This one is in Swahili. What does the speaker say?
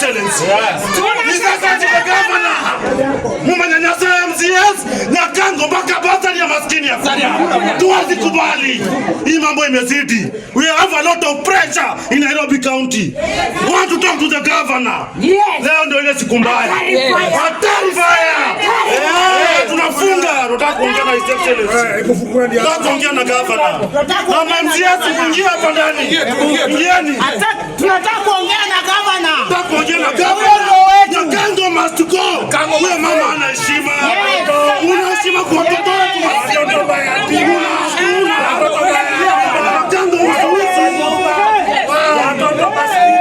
Excellency. His Excellency the Governor. Mumenyanyasa MCAs na Kango mpaka bursary ya maskini ya tuwezi kubali. Hii mambo imezidi. We have a lot of pressure in Nairobi County. Want to talk to the governor. Leo ndio ile siku mbaya. Hatari fire. Eh, tunafunga. Tunataka kuongea na His Excellency. Tunataka kuongea na governor. Na MCAs muingie hapa ndani. Ingieni. Tunataka kuongea na gavana. Tunataka kuongea na governor. Nyakanga must go. Huyo mama ana heshima. Una heshima kwa watoto wetu. Una Nyakanga usiuzi. Watoto maskini.